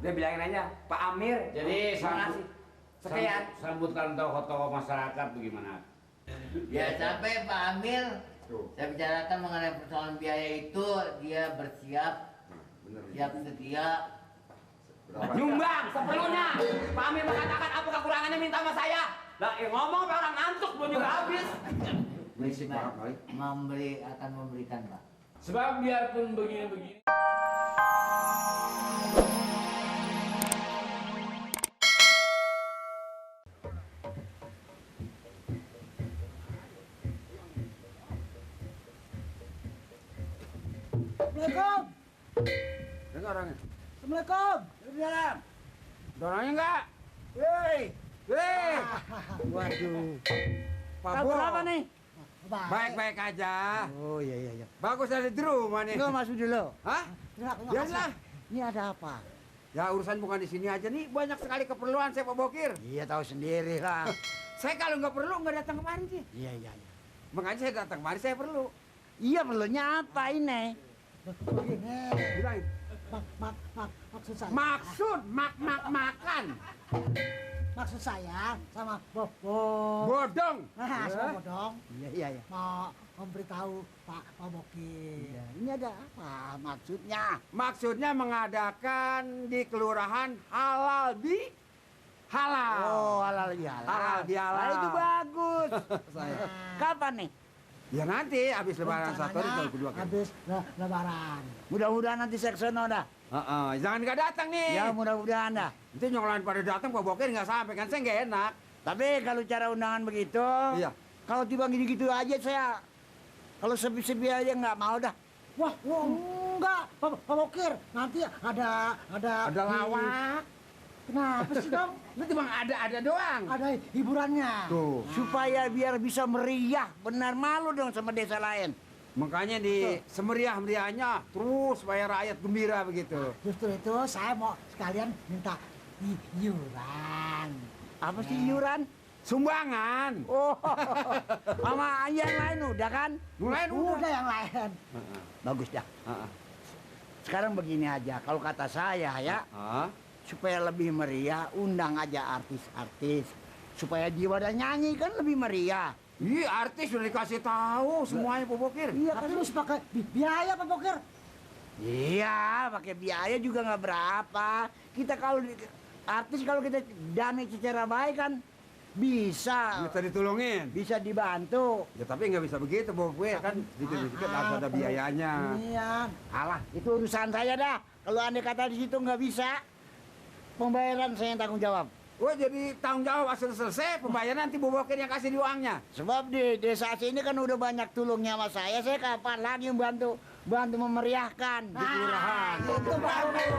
Udah bilangin aja, Pak Amir. Jadi sekian. sambutkan tokoh-tokoh masyarakat bagaimana? Ya sampai Pak Amir, saya bicarakan mengenai persoalan biaya itu, dia bersiap, siap sedia. Nyumbang sepenuhnya. Pak Amir mengatakan apa kekurangannya minta sama saya. Lah ngomong apa orang ngantuk belum juga habis. Berisik banget kali. Akan memberikan Pak. Sebab biarpun begini-begini. Assalamualaikum. Dengar orangnya. Assalamualaikum. Di dalam. Orangnya enggak? Hei. Hei. Waduh. Pak Kabar Bo. apa nih? Baik-baik aja. Oh iya. Bagus ada di rumah nih. Enggak masuk dulu. Hah? Biarlah. Ini ada apa? Ya urusan bukan di sini aja nih, banyak sekali keperluan saya Pak Bokir. Iya tahu sendiri lah. Saya kalau nggak perlu nggak datang kemari sih. Iya. Makanya saya datang kemari saya perlu. Iya perlunya apa ini? Begini. Bilangin. Maksud saya. Maksud makan. Maksud saya sama Bobo. Bodong. Nah, sama Bodong. Iya. Mau memberitahu Pak Bokir. Iya. Ini ada apa maksudnya? Maksudnya mengadakan di kelurahan halal di halal. Oh, halal bihalal. Halal bihalal. Nah, itu bagus. Saya. Kapan nih? Ya nanti habis lebaran satu hari tahun kedua kan. Habis lebaran. Mudah-mudahan nanti saya kesono dah. Jangan nggak datang nih. Ya mudah-mudahan dah. Nanti yang lain pada datang Pak Bokir nggak sampai kan saya nggak enak. Tapi kalau cara undangan begitu, Iya. kalau tiba gitu-gitu aja saya, kalau sepi-sepi aja nggak mau dah. Wah, enggak, Pak Bokir. Nanti ada Ada lawak. Kenapa sih dong? Itu cuma ada doang. Ada hiburannya. Tuh. Supaya biar bisa meriah, benar malu dong sama desa lain. Makanya di semeriah-meriahnya terus supaya rakyat gembira begitu. Justru itu saya mau sekalian minta iuran. Apa sih iuran? Sumbangan. Oh, sama yang lain udah kan? Mulai Udah yang lain. Bagus dah. Sekarang begini aja, kalau kata saya ya, supaya lebih meriah, undang aja artis-artis. Supaya jiwa dan nyanyi kan lebih meriah. Iya, artis udah dikasih tahu semuanya Pak Bokir. Iya, tapi harus pakai biaya Pak Bokir. Iya, pakai biaya juga nggak berapa. Kita kalau artis kalau kita damai secara baik kan bisa. Bisa ditolongin. Bisa dibantu. Ya tapi nggak bisa begitu Pak Bokir kan sedikit-sedikit harus ada biayanya. Iya. Alah, itu urusan saya dah. Kalau andai kata di situ nggak bisa, pembayaran saya yang tanggung jawab. Wah jadi tanggung jawab asal selesai pembayaran nanti Pak Bokir yang kasih di uangnya. Sebab di desa sini kan udah banyak tulungnya sama saya kapan lagi bantu memeriahkan di kelurahan. Itu bagus.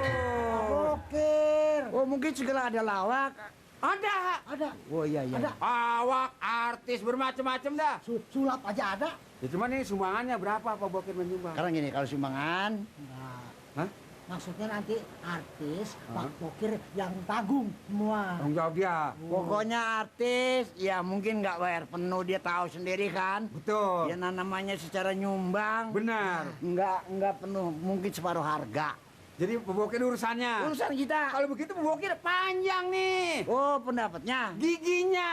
Bokir. Oh mungkin segala ada lawak. Ada. Oh iya. Ada. Awak, artis bermacam-macam dah. Sulap aja ada. Ya cuman ini sumbangannya berapa Pak Bokir menyumbang? Sekarang gini, kalau sumbangan, enggak. Hah? Maksudnya nanti artis, Pak Bokir yang tanggung semua. Tanggung jawab dia. Pokoknya artis, ya mungkin nggak bayar penuh, dia tahu sendiri kan. Betul. Ya namanya secara nyumbang. Benar. Nggak penuh, mungkin separuh harga. Jadi Pak Bokir urusannya. Urusan kita. Kalau begitu Pak Bokir panjang nih. Oh pendapatnya. Giginya.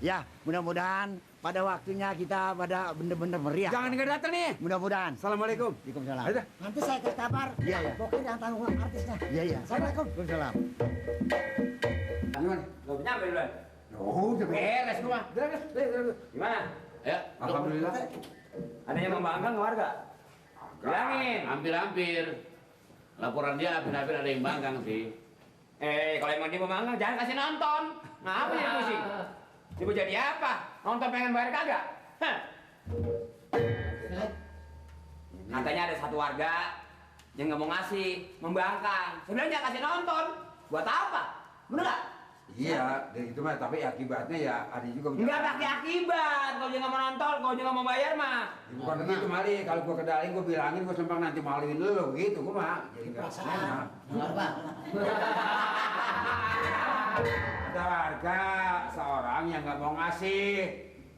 Ya, mudah-mudahan pada waktunya kita pada bener-bener meriah. Jangan nggak datang nih. Mudah-mudahan. Assalamualaikum. Waalaikumsalam. Ayo dah. Nanti saya kasih kabar. Iya. Bokir yang tanggung artisnya. Iya. Assalamualaikum. Waalaikumsalam. Gimana? Belum nyampe duluan. Oh, udah beres semua. Beres. Gimana? Ya, Alhamdulillah. Ada yang membanggakan ke warga? Bilangin. hampir-hampir. Laporan dia hampir-hampir ada yang banggang sih. Kalau emang dia membanggakan jangan kasih nonton. Ngapa dia pusing? Dia mau jadi apa? Nonton pengen bayar kagak? Hah? Katanya ada satu warga yang nggak mau ngasih, membangkang. Sebenarnya jangan kasih nonton. Buat apa? Bener nggak? Iya, itu mah tapi akibatnya ya ada juga. Nggak pakai akibat. Kalau dia nggak mau nonton, kalau dia nggak mau bayar mah. Ya, bukan begitu mari, kalau gua kedalin gua bilangin gua sempang nanti maluin lu begitu gua mah. Jadi nggak enak. Apa? Ada warga seorang yang nggak mau ngasih.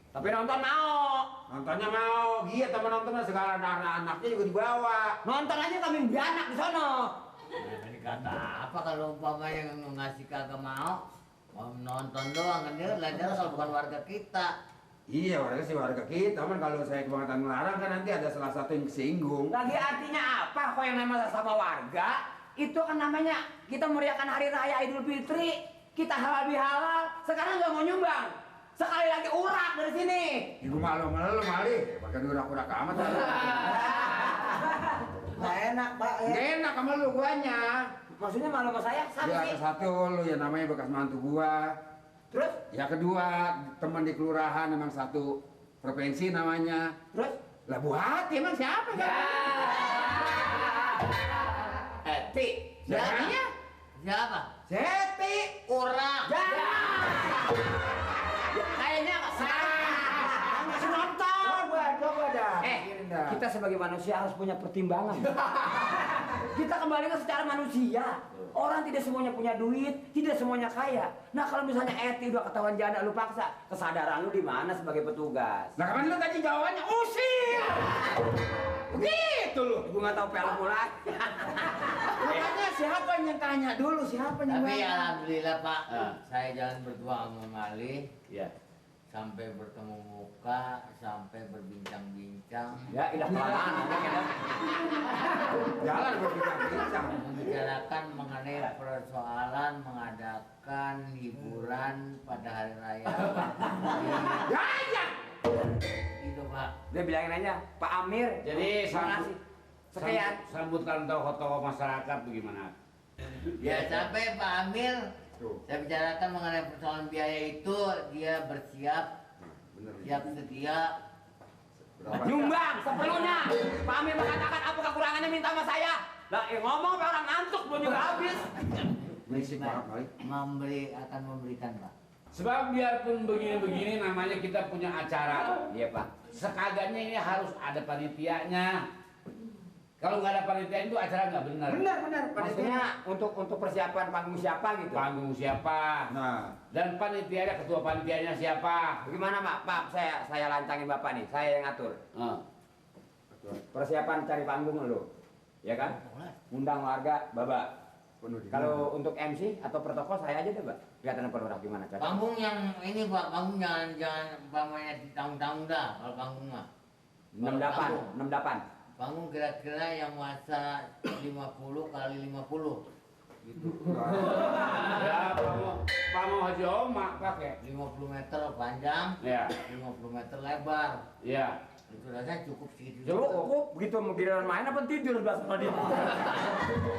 Tapi nonton mau. Nontonnya mau, iya teman nontonnya segala anak-anaknya juga dibawa. Nonton aja kambing beranak di sono. Nah, ini kata apa kalau umpamanya yang ngasih kagak mau nonton doang kan dia lainnya kalau bukan warga kita. Iya, warga sih warga kita, cuman kalau saya kebangetan melarang kan nanti ada salah satu yang kesinggung. Lagi artinya apa kok yang namanya sama warga? Itu kan namanya kita meriahkan hari raya Idul Fitri. Kita halal bihalal, sekarang nggak mau nyumbang. Sekali lagi urak dari sini. Ibu malu sama lu Mali, pakai urak-urak amat. Nggak enak, Pak. Nggak enak sama lu guanya. Maksudnya malu sama saya? Sama Ya sih. satu lu ya namanya bekas mantu gua. Terus? Ya kedua, teman di kelurahan emang satu provinsi namanya. Terus? Lah Bu Hati emang siapa kan? Eti. Siapanya? Siapa? Seti. Orang. Kayaknya masih nonton. Coba dah. Pikirin dah. Kita sebagai manusia harus punya pertimbangan. Kita kembali ke secara manusia. Orang tidak semuanya punya duit, tidak semuanya kaya. Nah kalau misalnya Eti udah ketahuan janda, lu paksa, kesadaran lu di mana sebagai petugas? Nah kan lu tadi jawabannya usir. Begitu lu. Gue nggak tahu film mulai. Makanya siapa yang tanya dulu, siapa yang Tapi nanya? alhamdulillah Pak, saya jalan berdua sama Mali. Ya. Sampai bertemu muka, sampai berbincang-bincang, Ya, ilah kelamaan. Jalan berbincang-bincang. membicarakan mengenai persoalan mengadakan hiburan pada hari raya. Ya. Itu Pak. Dia bilangin aja, Pak Amir. Jadi terima kasih. Sekian. sambutan tokoh-tokoh masyarakat bagaimana? Ya sampai Pak Amir, saya bicarakan mengenai persoalan biaya itu, dia bersiap, siap sedia. Nyumbang sepenuhnya. Pak Amir mengatakan apa kekurangannya minta sama saya. Lah, ngomong apa orang ngantuk belum juga habis. Berisik banget Mali. Akan memberikan Pak. Sebab biarpun begini-begini namanya kita punya acara. Iya, Pak. Sekagaknya ini harus ada panitianya. Kalau nggak ada panitia itu acara nggak benar. Benar. Maksudnya untuk persiapan panggung siapa gitu? Panggung siapa? Nah, Dan panitianya, ketua panitianya siapa? Bagaimana, Pak? Pak, saya lancangin Bapak nih. Saya yang ngatur. Persiapan cari panggung lo. Ya kan? Undang warga, Bapak. penuh di. Kalau untuk MC atau protokol saya aja deh, Pak. Kelihatan perorah gimana cara? Panggung yang ini Pak, panggung jangan umpamanya ditanggung-tanggung dah kalau panggung mah. 68. Panggung kira-kira yang masa 50 kali 50 gitu. Ya, pamong Haji Oma pakai. 50 meter panjang, Ya, 50 meter lebar. ya. Itu rasanya cukup segitu. Cukup, begitu mau giliran main apa tidur belas sama dia.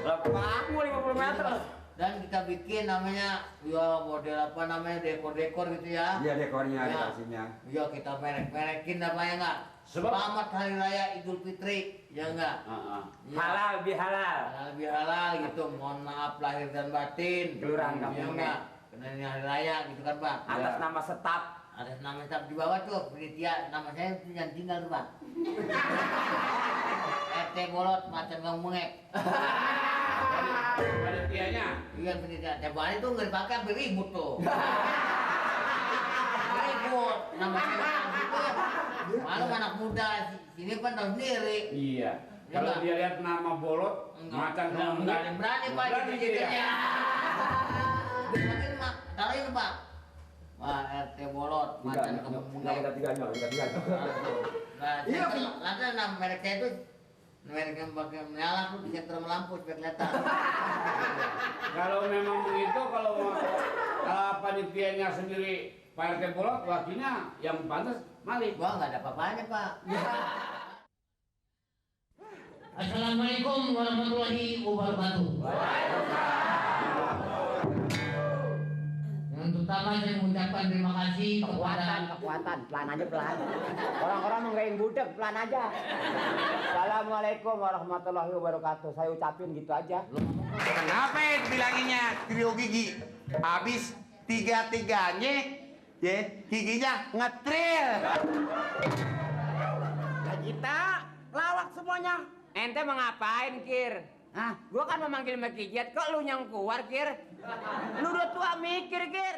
Lah panggung 50 meter. Dan kita bikin namanya ya model apa namanya dekor-dekor gitu ya. Iya dekornya, Ya. dekorasinya. Ya kita merek-merekin apa ya enggak? Sebab- Selamat Hari Raya Idul Fitri, ya enggak? Ya. Halal lebih halal. Lebih halal gitu, mohon maaf lahir dan batin. Kelurahan ya Kampung enggak? Karena ini hari raya gitu kan Pak. Atas Ya. nama staf. Ada nama tetap di bawah tuh, penitia, nama saya yang tinggal tuh Pak. RT Bolot, Macan Gang Bengek. Panitianya. Iya penitia, tiap hari tuh nggak dipakai sampai ribut tuh. Ribut, nama saya gitu. Malu anak muda, sini kan tahu sendiri. Iya. Ya, Kalau Pak. dia lihat nama bolot, macan Enggak ada yang berani Pak berani gitu dia. ya. Dimatiin Mak, taruhin Pak. Wah, RT Bolot, Macan Gang Bengek. Kita tiga. Nah, Iya, nanti nama merek saya itu merek yang pakai menyala tuh bisa terang lampu supaya kelihatan. Kalau memang begitu, kalau panitianya sendiri Pak RT bolot, wakilnya yang pantas Malik. Gua nggak ada apa-apanya Pak. Assalamualaikum warahmatullahi wabarakatuh. Yang terutama saya mengucapkan terima kasih kepada Kekuatan, pelan aja pelan. Orang-orang mau yang budek, pelan aja. Assalamualaikum warahmatullahi wabarakatuh. Saya ucapin gitu aja. Kenapa bilanginnya trio gigi? Habis tiga-tiganya, ya giginya ngetril. Ya kita lawak semuanya. Ente mau ngapain, Kir? Hah? Gua kan memanggil Mekijat, kok lu yang keluar, Kir? Lu udah tua mikir, Kir.